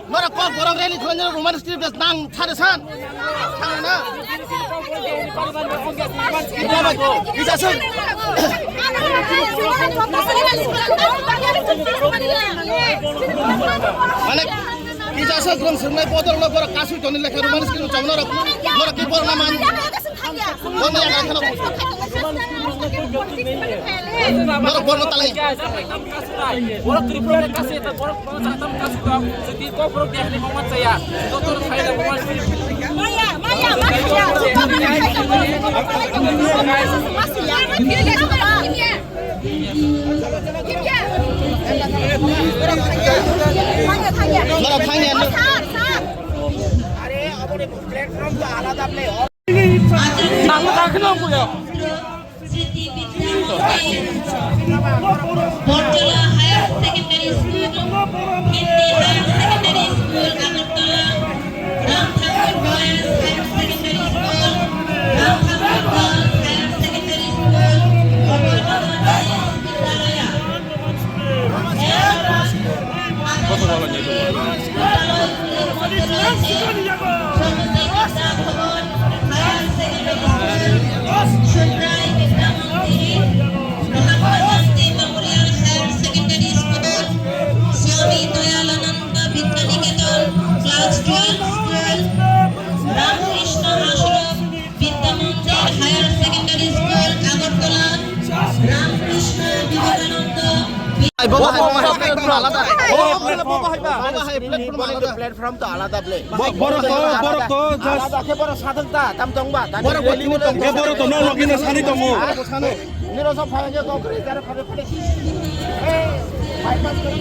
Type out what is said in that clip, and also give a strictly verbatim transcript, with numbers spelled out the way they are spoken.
Norok kok borok rally khlainai Roman script bes nang sade san. Thangna. Kisa sung. Mane kisa sung rong sungnai bodol no borok kasui toni lekha Roman script chong norok. Norok ki borok na man. Bono yagra kheno. Borok bono talai. Borok Tripura ni kasi ta borok bono chatam kasi ta. Jadi kok borok dia ni momat saya. Doktor saya da momat. Maya, maya, maya. Borok thangya. Sir, sir. Nang tak kenal punya. Bortola Higher Secondary School, Hindi Higher Secondary School, Agartala, Ramthangpur Boys Higher Secondary School, Ramthangpur Girls Higher Secondary School, Abhinandan Vidyalaya. Swami Dayananda Vidya Niketan, Class twelve School, Ramakrishna Ashram, Vidya Mandir Higher Secondary School, Agartala, Ramakrishna Vivekananda. Ai, bobo hai, bobo hai, platform alada. Bobo hai, bobo hai, bobo hai, platform alada. Platform to alada ble. Bo-, borok to, borok to, just alada khe borok sadak da, tam tong ba. Borok beli bo tong. Khe borok to, no, no, kino sani tongo. Niro so phai khe kok kri, jara phai phai. Hey, bypass karo.